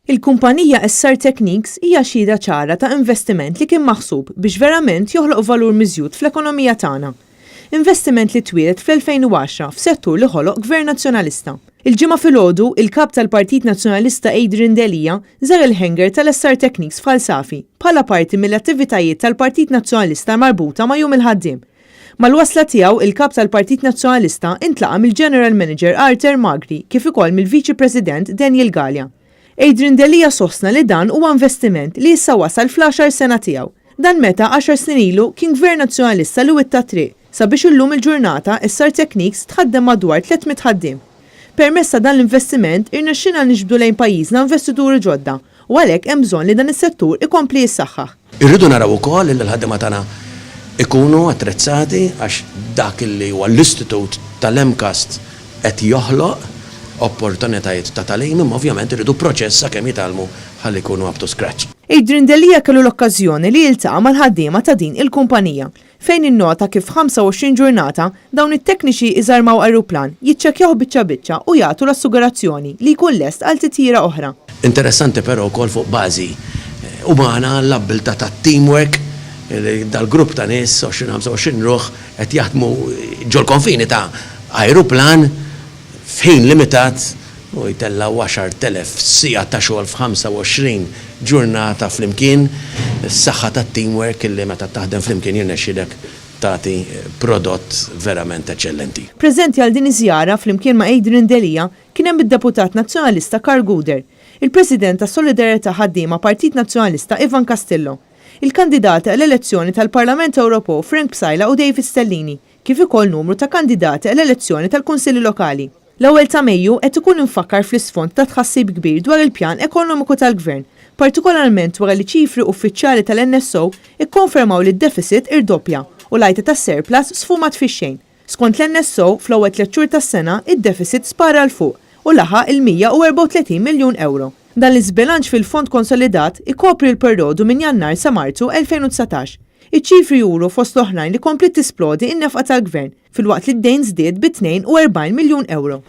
Il-kumpanija SR Technics hija xhieda ċara ta' investiment li kien maħsub biex verament joħloq valur miżjud fl-ekonomija tagħna. Investiment li twieled fl-2010 f'settur li ħoloq Gvern Nazzjonalista. Il-Ġimgħa filgħodu, il-Kap tal-Partit Nazzjonalista Adrian Delia żar il-hangar tal-SR Technics f'Ħal Safi bħala parti mill-attivitajiet tal-Partit Nazzjonalista marbuta ma' Jum il-Ħaddiem. Mal-wasla tiegħu, il-Kap tal-Partit Nazzjonalista intlaqa' mill-General Manager Arthur Magri kif ukoll mill-Viċi President Daniel Galea. Adrian Delia sostna li dan huwa investiment li issa wasal fl-għaxar sena tiegħu. Dan meta għaxar snin ilu kien Gvern Nazzjonalista li witta t-triq sabiex illum il-ġurnata SR Techniques tħaddem madwar 300 ħaddiem. Permezz ta' dan l-investiment irnexxielna niġbdu lejn pajjiżna investituri ġodda u għalhekk hemm bżonn li dan is-settur ikompli jissaħħaħ. Irridu naraw ukoll li l-ħaddiema tagħna jkunu attrezzati għax dak li huwa l-istitut tal-MCAST qed joħloq opportunitajiet ta' tagħlim imma ovvjament irridu proċess sakemm jitgħallmu ħalli jkunu up to scratch. Adrian Delia kellu l-okkażjoni li jiltaqa' mal-ħaddiema ta' din il-kumpanija fejn innota kif f'25 ġurnata dawn it-tekniċi iżarmaw ajruplan, jiċċekkjawh biċċa biċċa u jagħtu l-assigurazzjoni li jkun lest għal titjira oħra. Interessanti però wkoll fuq bażi umana l-abbiltà tat-teamwork li dal-grupp ta' nies, 20, 25 ruħ, qed jaħdmu ġol-konfini ta' ajruplan f'ħin limitat u jtellgħu 10,000 siegħa ta' xogħol f'25 ġurnata flimkien, is-saħħa tat-teamwork li meta taħdem flimkien jirnexxilek tagħti prodott verament eċċellenti. Preżenti għal din iż-żjara flimkien ma' Adrian Delia kien hemm id-Deputat Nazzjonalista Karl Gouder, il-President ta' Solidarjetà Ħaddiema Partit Nazzjonalista Ivan Castillo, il-kandidati għall-elezzjoni tal-Parlament Ewropew Frank Psaila u David Stellini kif ukoll numru ta' kandidati għall-elezzjoni tal-Kunsilli Lokali. L-ewwel ta' Mejju qed ikun imfakkar fl-isfond ta' tħassib kbir dwar il-pjan ekonomiku tal-Gvern, partikolarment wara li ċifri uffiċjali tal-NSO kkonfermaw li d-deficit irdoppja u l-għajta tas-surplus sfumat fix-xejn. Skont l-NSO, fl-ewwel tlett xhur tas-sena, id-deficit spara 'l fuq u laħaq il-134 miljun ewro. Dan l-iżbilanċ fil-fond konsolidat ikopri l-perjodu minn Jannar sa Marzu 2019. Iċ-ċifri juru fost l-oħrajn li kompliet tisplodi n-nefqa tal-Gvern, filwaqt li d-dejn żdied bi 42 miljun ewro.